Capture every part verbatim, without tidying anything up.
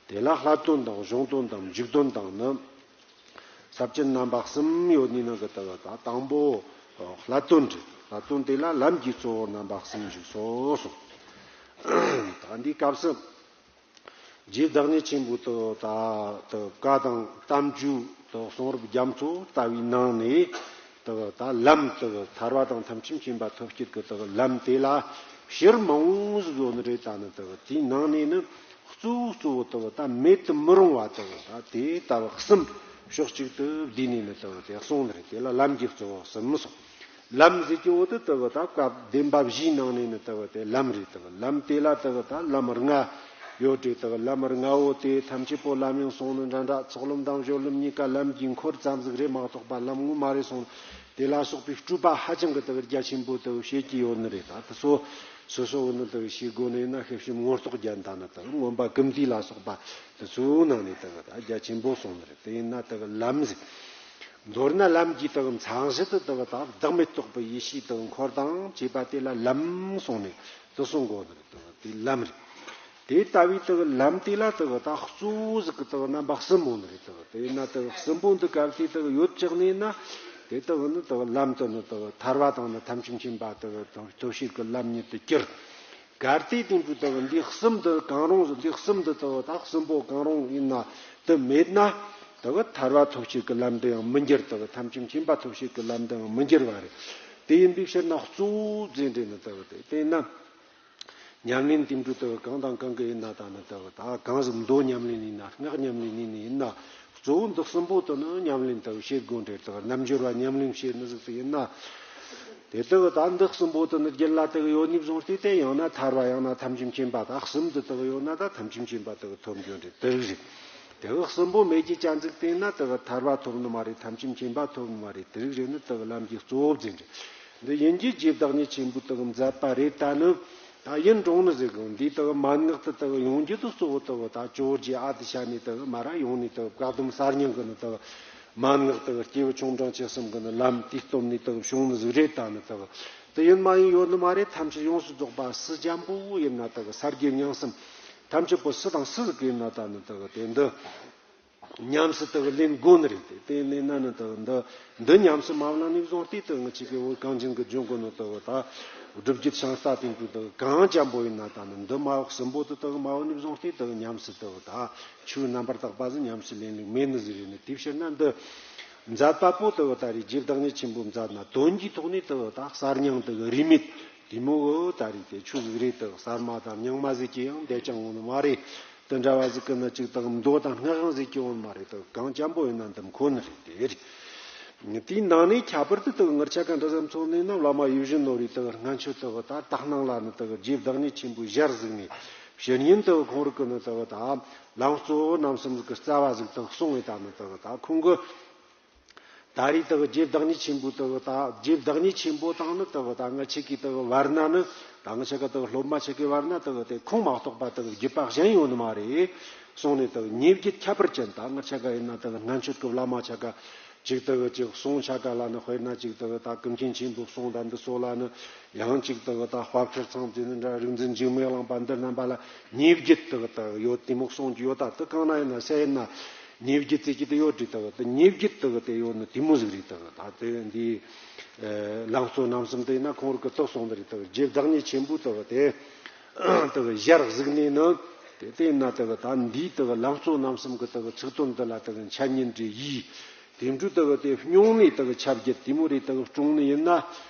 དེ་ལ་སླད་དོན་དང་གཞུང་དོན་དང་འཇུག་དོན་དང་ནི། ས་བཅད་རྣམ་པ་གསུམ་ཡོད་ནི་ནང་གི་དག་ད་དང་པོ་སླད་དོན་རེད། སླད་དོན་དེ་ལ་ལམ་གྱི་གཙོ་བོ་རྣམ་པ་གསུམ་ཞིག་སོ་གསུངས། ད་འདིའི་སྐབས་སུ། རྗེ་བདག་ཉིད་ཆེན་པོ་དུ་ད་དུ་བཀའ་དང་གཏམ་རྒྱུད་དུ་གསུང་རབ་རྒྱ་མཚོ་ལྟ་བུའི་ནང་ནས་དུ་ད་ལམ་དུ་ཐར་བ་དང་ཐམས་ཅད་མཁྱེན་པ་ཐོབ་བྱེད་ཀྱི་དུ་ལམ་དེ་ལ་ཕྱིར་མང་བོ་ཟིག་ཡོད་ནི་རེད། ད་ནི་དུ་དེའི་ནང་ནས་ནི་གཙོ་བོ་གཙོ་བོ་དུ་ད་མེད་དུ་མི་རུང་བ་དུ་ད་དེ་ལྟ་བུ་གསུམ་ཕྱོགས་གཅིག་ཏུ་བསྡུས་ནས་ནི་དུ་དེ་གསུངས་ནི་རེད། དེ་ལ་ལམ་གྱི་གཙོ་བོ་གསུམ་གསུངས། ལམ་ཟེར་གྱི་འོ་དེ་དག་ད་སྐབས་བདེན་པ་བཞིའི་ནང་ནས་ནི་དག་དེ་ལམ་རེད། དག་ལམ་དེ་ལ་དག་ད་ལམ་ལྔ་ཡོད་དེ། དག་ལམ་ལྔ་བོ་དེ་ཐམས་ཅད་པོ་ལམ་ཡང་གསུངས་ནི་འདྲ་འདྲ། ཚོགས་ལམ་དང་སྦྱོར་ལམ་གཉིས་ཀ་ལམ་གྱི་འཁོར་ཙམ་ཟིག་རེད་མ་གཏོགས་པ་ལམ་དངོས་མ་རེད་གསུངས། དེ་ལ་སོགས་པའི་སྤྲོས་པ་ཧ་ཅང་གི་དག་རྒྱ་ཆེན་པོ་དག་བྱེད་ཀྱི་ཡོད་ནི་རེད། ད་དེ་སོ་སོ་སོ་བོ་ནི་དག་ཤེས་དགོས་ནི་ཡིན་ན་ཤེས་བྱའི་མངོན་རྟོགས་རྒྱན་ད་ནི་དག་མངོན་པ་ཀུན་བཏུས་ལ་སོགས་པ་དེ་ཚོའི་ནང་ནས་དག་ད་རྒྱ་ཆེན་པོ་གསུངས་ནི་རེད། དེ་ཡིན་ན་དག་ལམ་ཟེར། མདོར་ན་ལམ་གྱི་དག་མཚན་གཞི་དེ་དག་དང་བདག་མེད་རྟོགས་པའི་ཡེ་ཤེས་དག་འཁོར་དང་བཅས་པ་དེ་ལ་ལམ་གསུངས་ནས་དེ་གསུང་དགོས་ནི་རེད། དག་དེ་ལམ་རེད། དེ་ལྟ་བུའི་དག་ལམ་དེ་ལ་དག་ད་གཙོ་བོ་ཟིག་གི་དག་རྣམ་པ་གསུམ་ཡོད་ནི་རེད། དག་དེ་ཡིན་ན་དག་གསུམ་པོ་འདི་གལ་ཏེ་དག་ཡོད་ཅག་ནས་ན་དེ་དག་ནི་དག་ལམ་དུ་ནི་དག་ཐར་བ་དང་ནི་ཐམས་ཅད་མཁྱེན་པ་དག་ཐོབ་བྱེད་ཀྱི་ལམ་ཉིད་དུ་གྱུར། གལ་ཏེ་དེ་འདྲ་དག་འདི་གསུམ་འདི་གང་རུང་ཟིག་འདི་གསུམ་འདི་དག་ད་གསུམ་པོ་གང་རུང་ཡིན་ན་དེ་མེད་ན་དག་ཐར་བ་ཐོབ་བྱེད་ཀྱི་ལམ་དུ་ཡང་མི་འགྱུར། དག་ཐམས་ཅད་མཁྱེན་པ་ཐོབ་བྱེད་ཀྱི་ལམ་དུ་ཡང་མི་འགྱུར་བ་རེད། དེ་ཡིན་པའི་ཕྱིར་ན་གཙོ་བོ་རྫས་འབྲས་ནི་དག་དེ་དེ་ན་ཉམས་ལེན་དེ་འདྲ་དག་གང་དང་གང་གི་ཡིན་ན་ད་ནི་དག་ད་གང་ཟིག་མདོ་ཉམས་ལེན་ཡིན་ན་སྔགས་ཉམས་ལེན་ཡིན་ནི་ཡིན་ན། གཙོ་བོ་འདི་གསུམ་པོ་དེ་ནི་ཉམས་ལེན་དག་བྱེད་དགོས་འདྲ་དག་རྣལ་འབྱོར་བ་ཉམས་ལེན་བྱེད་ནི་ཟིག་ཏུ་ཡིན་ན། དེ་དག་ད་འདི་གསུམ་པོ་དེ་ནི་རྒྱུད་ལ་དག་ཡོད་ནི་བཟུང་སྟེ་དེ་ཡང་ན་ཐར་བ་ཡང་ན་ཐམས་ཅད་མཁྱེན་པ་དག་གསུམ་དེ་དག་ཡོད་ན་ད་ཐམས་ཅད་མཁྱེན་པ་དག་ཐོབ་འགྱོ་འདྲ་དེ་རིགས་རེད། དེ་གསུམ་པོ་མེད་ཀྱི་ཅན་ཟིག་དེ་ན་དག་ཐར་བ་ཐོབ་ནི་མ་རེད། ཐམས་ཅད་མཁྱེན་པ་ཐོབ་ནི་མ་རེད། དེ་རིགས་རེད་ནི་དག་ལམ་གྱི་གཙོ་བོ་རྫས་འབྲས་འདི་ཡིན་གྱི་རྗེ་བདག་ཉིད་ཆེན་པོ་དག་མཛད་པ་རེད། ད་ནི་ད་ཡིན་འགྲོ་ནི་ཟིག་གི་འདི་དག་མན་ངག་དེ་དག་ཡོང་རྒྱུ་དེ་གཙོ་བོ་དག་ད་ཇོ་བོ་རྗེ་ཨ་ཏི་ཤ་ནས་དག་མ་ར་ཡོང་ནས་དག་བཀའ་སྡོམ་གསར་རྙིང་གི་ནི་དག་མན་ངག་དག་སྐྱེས་བུ་ཆུང་འབྲིང་ཆེ་གསུམ་གི་ནི་ལམ་དེ་སྟོན་ནས་དག་བྱུང་ནི་ཟིག་རེད། ད་ནི་དག་དེ་ཡིན་མ་ཡིན་ཡོད་ནི་མ་རེད། ཐམས་ཅད་ཡོངས་སུ་རྫོགས་པ་སུ་ཅན་པོ་ཡིན་ན་དག་ས་དགེ་རྙིང་གསུམ་ཐམས་ཅད་པོ་སུ་དང་སུ་ཟིག་གི་ཡིན་ན་ད་ནི་དག་དེ་འདི། ཉམས་སུ་དག་ལེན་དགོས་ནི་རེད། དེ་དེ་ལེན་ན་ནི་དག་འདི་འདི་ཉམས་སུ་མ་བླངས་ནས་བཟུང་སྟེ་དག་ང་ཅག་གི་བོད་གངས་ཅན་གྱི་ལྗོངས་ཀྱི་ནི་དག་ད་སྒྲུབ་བརྒྱུད་ཤིང་རྟ་དེ་འདྲ་དག་གང་ཅན་པོ་ཡིན་ན་ད་ནི་འདི་མ་འོག་གསུམ་པོ་དེ་དག་མ་འོག་ནས་བཟུང་སྟེ་དག་ཉམས་སུ་དག་ད་ཆོས་རྣམ་པར་དག་པ་ཟིག་ཉམས་སུ་ལེན་ལུགས་མེད་ནི་ཟིག་རེད། ནི་དེའི་ཕྱིར་ན་འདི་མཛད་པ་པོ་དག་ད་རེས་རྗེ་བདག་ཉིད་ཆེན་པོ་མཛད་ན་དོན་གྱི་ཐོག་ནས་དག་ད་གསར་རྙིང་དག་རིས་མེད་དེ་མོ་གི་ད་རེས་དེ་ཆོས་ཟིག་རེད། དག་གསར་མ་དང་རྙིང་མ་ཟིག་གི་ཡང་འདས་ཀྱང་འོང་ནི་མ་རེད། དེ་འདྲ་བ་ཟིག་གི་ནི་གཅིག་དང་མདོ་དང་སྔགས་ཡང་ཟིག་གི་འོང་མ་རེད། དེ་གང་ཅན་པོ་ཡིན་ན་འདི་མཁོ་ནི་རེད། དེ་རེད། དེའི་ནང་ནས་ཁྱད་པར་དུ་དེ་ངར་ཆ་ག་འདྲ་བསམ་ཚོགས་ནས་ན་བླ་མ་ཡིད་བཞིན་ནོར་བུའི་དེ་སྔན་ཆད་དེ་ད་དག་སྣང་ལ་ནི་དེ་རྗེ་བདག་ཉིད་ཆེན་པོའི་ཞལ་གཟིགས་ནས་ཕྱི་ཉིན་དེ་ཁོང་རང་གི་ནི་དེ་ད་ལམ་གཙོ་བོ་རྣམ་གསུམ་གི་རྩ་བ་ཟིག་དེ་གསུངས་བས། ད་ནི་དེ་ད་ཁོང་གི་ད་རེས་དག་རྗེ་བདག་ཉིད་ཆེན་པོ་དག་ད་རྗེ་བདག་ཉིད་ཆེན་པོ་དང་ནི་དག་ད་ང་ཆེ་གི་དག་བར་ན་ནི་ད་ང་ཆེ་ག་དག་སློབ་མ་ཆེ་གི་བར་ན་དག་དེ་ཁོང་མ་གཏོགས་པ་དག་རྒྱུད་པ་གཞན་ཡོད་ནི་མ་རེད་གསུངས་ནས། དག་ཉེ་བརྒྱུད་ཁྱད་པར་ཅན་ད་ང་ཆེ་ག་ཡིན་ན་དག་སྔན་ཆད་གི་བླ་མ་ཆེ་ག་ཅིག་དག་ཅིག་གསུང་ཆེ་ག་ལ་ནི་དཔེར་ན་ཅིག་དག་ད་ཀུན་མཁྱེན་ཆེན་པོའི་གསུང་ད་འདི་ཚོ་ལ་ནི་ཡང་ཅིག་དག་ད་དཔལ་ཁྲིར་ཚང་འཛིན་འདྲ་རིག་འཛིན་འཇིགས་མེད་གླིང་པ་འདི་རྣམ་པ་ལ་ཉེ་བརྒྱུད་དག་དག་ཡོད། དེ་མོ་གསུང་རྒྱུ་ཡོད། ད་དེ་གང་ན་ཡིན་ན་སེ་ཡིན་ན། ཉེ་བརྒྱུད་ཟེར་གྱི་དེ་ཡོད་རེད། དག་དེ་ཉེ་བརྒྱུད་དག་དེ་ཡོད་ནི་དེ་མོ་ཟིག་རེད། དག་ད་དེ་འདི་ལམ་གཙོ་རྣམ་གསུམ་དེ་ཡིན་ན་ཁོང་རང་གི་དེ་གསུངས་ནི་རེད། དག་རྗེ་བདག་ཉིད་ཆེན་པོ་དག་དེ་དག་ཞལ་གཟིགས་ནས་ནི་དེ་དེ་ཡིན་ན་དག་ད་འདིའི་དག་ལམ་གཙོ་རྣམ་གསུམ་གི་དག་ཚིག་དོན་འདི་ལ་དག་འཆད་ཉན་རེ་ཡིས་དེ་འདྲ་དག་དེ་སྙིང་ནས་དག་ཁྱབ་རྒྱུ་དེ་མོ་རེ་དག་བྱུང་ནི་ཡིན་ན།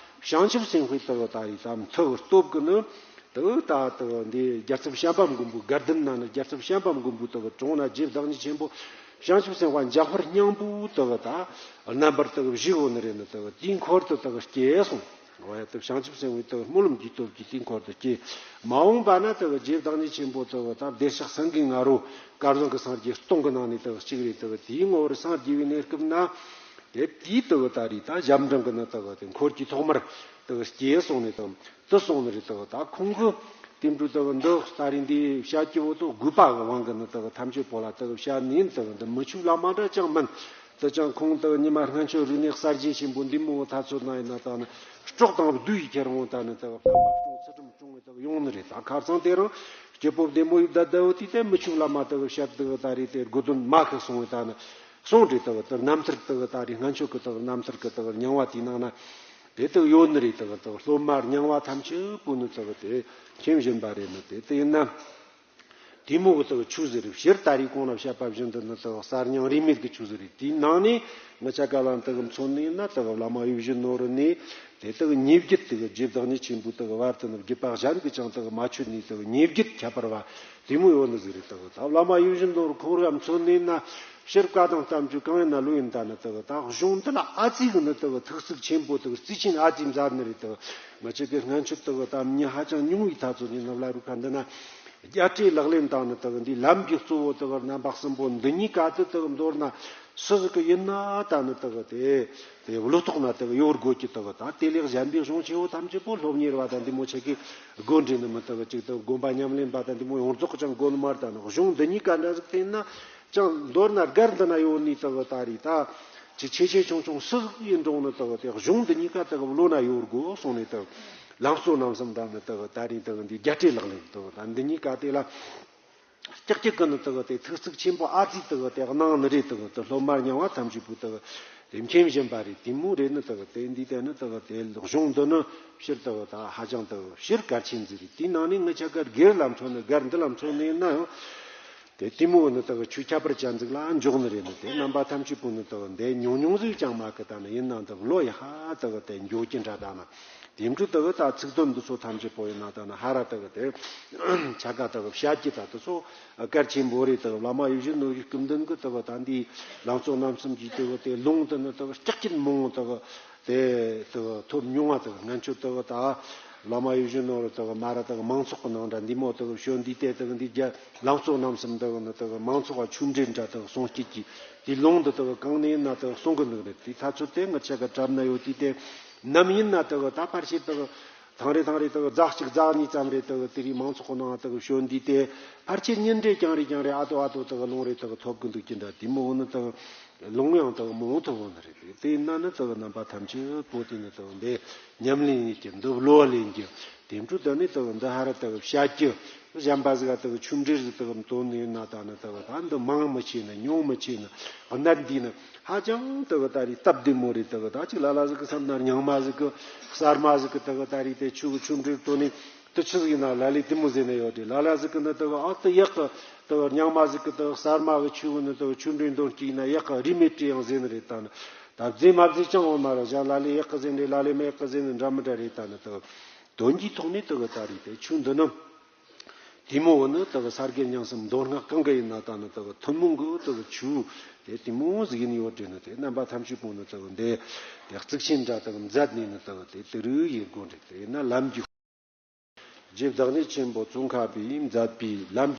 བྱང་ཆུབ་སེམས་དཔའི་དག་ད་རེས་ད་མཐུ་སྟོབས་ཀྱིས་ནི། དུ་ད་དུ་འདི་རྒྱལ་ཚབ་བྱམས་པ་མགོན་པོའི་དགའ་ལྡན་ན་ནི་རྒྱལ་ཚབ་བྱམས་པ་མགོན་པོའི་དུ་གྲོང་ན་རྗེ་བདག་ཉིད་ཆེན་པོ་བྱང་ཆུབ་སེམས་དཔའ་འཇམ་དཔལ་སྙིང་པོའི་དུ་ད་རྣམ་པར་དུ་བཞུགས་ཡོད་ནི་རེད། ནི་དུ་དེའི་འཁོར་དུ་དུ་སྐྱེས་སོང་། འོ་ཡ་དུ་བྱང་ཆུབ་སེམས་དཔའི་དུ་སྨོན་ལམ་གྱི་སྟོབས་ཀྱིས་དེའི་འཁོར་དུ་སྐྱེས། མ་འོངས་པ་ན་དུ་རྗེ་བདག་ཉིད་ཆེན་པོ་དུ་ད་བདེ་གཤེགས་སེང་གེའི་ང་རོ་སྐལ་བཟང་གི་སངས་རྒྱས་སྟོང་གི་ནང་ནས་དུ་གཅིག་རེད། དུ་དེའི་ངོ་བོར་སངས་རྒྱས་པའི་གནས་སྐབས་ན་དེ་དེའི་དུ་ད་རེད། ད་ཞབས་འབྲིང་གི་ནི་དུ་དེ་འཁོར་གྱི་ཐོག་མར་དུ་སྐྱེས་སོང་ནས་དུ། དུ་སོང་ནི་རེད། དུ་ད་ཁོང་གི་དེ་འདྲ་དུ་འདི་ལྟ་རིང་འདི་བཤད་ཀྱི་འོ་དུ་དགོས་པ་གི་དབང་གིས་ནི་དུ་ཐམས་ཅད་པོ་ལ་དུ་བཤད་ནི་ཡིན། དུ་འདི་མི་ཆོས་བླ་མ་འདྲ་ཅང་མིན། དེ་ཅང་ཁོང་དག་ཉི་མ་སྔན་ཆད་རིག་གནས་གསར་བརྗེ་ཆེན་པོ་འདི་མོ་ཐ་ཚོད་ན་ཡིན་ན་ད་ནི་སྲོག་དང་བསྡུས་ཡི་ཁྱེར་འོང་ད་ནི་དག་བསྟན་པ་སྲུང་ཚུལ་ཁྲིམས་སྐྱོང་བའི་དག་ཡོང་ནི་རེད། ད་ཁ་སང་དེ་རིང་སྐྱིད་པོ་བདེ་མོ་ཡི་བདག་བདག་བོ་དེ་དེ་མི་ཆུག་ལ་མ་དག་བཤད་དག་ད་རེད། དེ་དགོས་དོན་མ་ཁི་སོང་བའི་ད་ནི་སོང་རེད། དག་དེ་རྣམ་ཐར་དག་ད་རེད། སྔན་ཆད་གི་དག་རྣམ་ཐར་གི་དག་རྙིང་བ་དེའི་ནང་ན་དེ་དག་ཡོད་ནི་རེད། དག་དག་སློབ་མ་རྙིང་བ་ཐམས་ཅད་པོ་ནི་དག་དེ་མཁྱེན་བཞིན་པ་རེད། ནི་དེ་དེ་ཡིན་ན། དེ་མོ་གི་དག་ཆོས་ཟེར་རེད། སྤྱིར་ད་རེས་གོང་ལ་བཤད་པ་བཞིན་དུ་ནི་དག་གསར་རྙིང་རིས་མེད་ཀྱི་ཆོས་ཟེར་རེད། དེའི་ནང་ནས་ངི་ཆ་ག་ལ་དག་མཚོན་ནས་ན་དག་བླ་མ་ཡིད་བཞིན་ནོར་བུ་ནས་དེ་དག་ཉེ་བརྒྱུད་དག་རྗེ་བདག་ཉིད་ཆེན་པོའི་དག་བར་དུ་ནི་བརྒྱུད་པ་གཞན་གྱིས་ཀྱང་དག་མ་ཆོད་ནས་དག་ཉེ་བརྒྱུད་ཁྱད་པར་བ་དེ་མོ་ཡོད་ནི་ཟིག་རེད། དག་ད་བླ་མ་ཡིད་བཞིན་ནོར་བུ་ཁོང་ར་མཚོན་ནས་ན་སྤྱིར་བཀའ་དང་བསྟན་བཅོས་གང་ཡིན་ན་ལོས་ཡིན། ད་ནི་དག་ད་གཞུང་འདི་ལ་ཨ་ཙི་གི་ནི་དག་ཐུགས་གཙིགས་ཆེན་པོ་དག་རྩིས་ཆེན་ཨ་ཙི་མཛད་ནི་རེད། དག་ང་ཅག་གི་སྔན་ཆད་དག་ད་མི་ཧ་ཅང་ཉུང་བའི་ཐ་ཚོད་ནས་ནབ་ལ་རུ་ཁ་འདི་ན། རྒྱ་ཆེའི་ལག་ལེན་དང་ནི་དག་འདི་ལམ་གྱི་གཙོ་བོ་དག་རྣམ་པ་གསུམ་པོ་འདི་གཉིས་ཀ་དེ་དག་མདོར་ན་སུ་ཟིག་གི་ཡིན་ན་ད་ནི་དག་དེ་དེ་བློ་ཐོག་ན་དག་ཡོད་དགོས་ཀྱི། དག་ད་དེ་ལས་གཞན་པའི་གཞུང་ཆེ་བོ་ཐམས་ཅད་པོ་སློབ་གཉེར་བ་དང་འདི་མོ་ཆེ་གི་དགོས་འདྲེ་ནི་མི་དག་ཅིག་དག་དགོན་པ་ཉམས་ལེན་པ་དང་འདི་མོ་ཡོངས་རྫོགས་ཀྱང་དགོས་ནི་མ་རེད། ད་ནི་གཞུང་འདི་གཉིས་ཀ་འདྲ་ཟིག་བསྟེན་ན་ཅང་མདོར་ན་སྒར་འདི་ན་ཡོད་ནི་དག་ད་རེད། ད་ཅི་ཆེ་ཆེ་ཆུང་ཆུང་སུ་ཟིག་ཡིན་རུང་ནི་དག་དེ་གཞུང་འདི་གཉིས་ཀ་དག་བློ་ན་ཡོད་དགོས་གསུངས་ནས་དག་ལམ་གཙོ་རྣམ་གསུམ་དང་ནི་དག་ད་རིང་དག་འདི་རྒྱ་ཆེའི་ལག་ལེན་དག་ད་འདི་གཉིས་ཀ་དེ་ལ་ཀྱག་ཀྱག་གི་ནི་དག་དེ་ཐུགས་གཙིགས་ཆེན་པོ་ཨ་ཙི་དག་དེ་གནང་ནི་རེད། དག་དེ་སློབ་མ་རྙིང་བ་ཐམས་ཅད་པོ་དག་དེ་མཁྱེན་བཞིན་པ་རེད། དེ་མོ་རེད། ནི་དག་དེ་འདི་དེ་ནི་དག་དེ་གཞུང་འདི་ནི་སྤྱིར་དག་ད་ཧ་ཅང་དག་སྤྱིར་གལ་ཆེན་ཟིག་རེད། དེའི་ནང་ནས་ངི་ཆ་ག་སྒེར་ལ་མཚོན་ནི་སྒར་འདི་ལ་མཚོན་ནི་ཡིན་ན་ཡང་། དེ་དེ་མོ་ནི་དག་ཆོས་ཁྱད་པར་ཅན་ཟིག་ལ་འཇོག་ནི་རེད། ནི་དེ་རྣམ་པ་ཐམས་ཅད་པོ་ནི་དག་འདི་ཉུང་ཉུང་ཟིག་ཀྱང་མ་གི་ད་ནི་ཡིན་ནའང་དག་བློ་ཡི་ཧ་དག་དེ་འགྱོ་གྱི་འདྲ། ད་ནི་དེ་འཕྲོ་དག་ད་ཚིག་དོན་འདི་ཚོ་ཐམས་ཅད་པོ་ཡིན་ན་ད་ནི་ཧ་ར་དག་དེ་ཆ་ག་དག་བཤད་ཀྱི་ད་དེ་ཚོ་གལ་ཆེན་པོ་རེད། དག་བླ་མ་ཡིད་བཞིན་ནོར་བུའི་སྐུ་མདུན་གི་དག་ད་འདི་ལམ་གཙོ་རྣམ་གསུམ་གྱི་དག་དེ་ལུང་དེ་ནི་དག་ལྕགས་ཀྱི་མང་དག་དེ་དག་ཐོབ་མྱོང་བ་དག་ང་ཚོ་དག་ད་བླ་མ་ཡིད་བཞིན་ནོར་བུ་དག་མ་ར་དག་མང་ཚོགས་ཀྱི་ནང་འདྲ་འདི་མོ་དག་བྱོན་འདི་དེ་དག་འདི་རྒྱ་ལམ་གཙོ་རྣམ་གསུམ་དག་ནི་དག་མང་ཚོགས་ལ་ཆོས་འབྲེལ་འདྲ་དག་གསུང་སྐྱེས་ཀྱི་དེ་ལུང་འདི་དག་གང་ནས་ཡིན་ན་དག་གསུང་གི་འདུག་རེད། དེ་ཐ་ཚོད་དེ་ང་ཆ་ག་གྲབ་ན་ཡོད། དེ་དེ་ནམ་ཡིན་ན་དག་ད་ཕལ་ཆེར་དག་ཐང་རེ་ཐང་རེ་དག་ཛག་གཅིག་ཛག་གཉིས་ཙམ་རེ་དག་དེ་རིང་མང་ཚོགས་ཀྱི་ནང་དག་བྱོན་འདི་དེ་ཕལ་ཆེར་ཉིན་རེ་རྐྱང་རེ་རྐྱང་རེ་ཨ་ཏོ་ཨ་ཏོ་དག་ལུང་རེ་དག་ཐོབ་གི་འདུག་ཀྱི་འདྲ། དེ་མོ་ནི་དག་ལུང་ཡང་དག་མང་ཐོབ་བོ་ནི་རེད། དེ་ཡིན་ན་ནི་དག་རྣམ་པ་ཐམས་ཅད་པོ་དེ་ནི་དག་འདི་ཉམས་ལེན་ཡིན་གྱི་འདི་བློ་ལེན་གྱི་དེ་འཕྲོ་དེ་ནི་དག་འདི་ཧ་ར་དག་བཤད་ཀྱི་གཞན་པ་ཟིག་དག་ཆུང་འདྲིས་ཟིག་དག་དོན་ནི་ཡིན་ན་ད་ནི་དག་ད་འདི་མང་མི་ཆེ་ནི་ཉུང་མི་ཆེ་ནི་གནད་འདི་ནི་ཧ་ཅང་དག་ད་རེད་སྟབས་བདེ་མོ་རེད། དག་ད་ཅིག་ལ་ལ་ཟིག་གི་བསམ་ན་རྙིང་མ་ཟིག་གི་གསར་མ་ཟིག་གི་དག་ད་རེད་དེ་ཆུ་གི་ཆུང་འདྲིས་དོན་ནི། དེ་ཆི་ཟིག་ཡིན་ན་ལ་ལས་དེ་མོ་ཟེར་ནས་ཡོད་དེ། ལ་ལ་ཟིག་གི་ནི་དེ་གི་ཨ་ཏི་ཡག་གི་དེ་གི་རྙིང་མ་ཟིག་གི་དེ་གི་གསར་མ་གི་ཆུ་གི་ནི་དེ་གི་ཆུ་འདྲེན་དོན་གཅིག་ཡིན་ན་ཡག་གི་རིས་མེད་དྲི་ཡང་ཟེར་ནི་རེད། ད་ནི་ད་རྫས་མ་རྫས་ཅང་འོང་མ་ར་བཞག་ལ་ལས་ཡག་གི་ཟེར་ནི་ལ་ལས་མེད་ཡག་གི་ཟེར་ནི་འདྲ་མི་འདྲ་རེད། ད་ནི་དེ་གི་དོན་གྱི་ཐོག་ནས་དེ་གི་ད་རེད་དེ་ཆུ་འདི་ནི་དེ་མོ་གི་ནི་དེ་གི་ས་དགེ་རྙིང་གསུམ་མདོ་སྔགས་གང་གི་ཡིན་ན་ད་ནི་དེ་གི་ཐུན་མོང་གི་དེ་གི་ཆུ་དེ་དེ་མོ་ཟིག་ཡིན་ཡོད་དྲི་ནི་དེ་རྣམ་པ་ཐམས་ཅད་པོ་ནི་དེ་གི་འདི་དེ་གཙིགས་ཆེན་འདྲ་དེ་གི་མཛད་ནས་ནི་དེ་གི་དེ་དེ་རུ་ཡིན་དགོས་འདྲི། དེ་ཡིན་ན་ལམ་གྱི་རྗེ་བདག་ཉིད་ཆེན་པོ་ཙོང་ཁ་པས་མཛད་པའི་ལམ།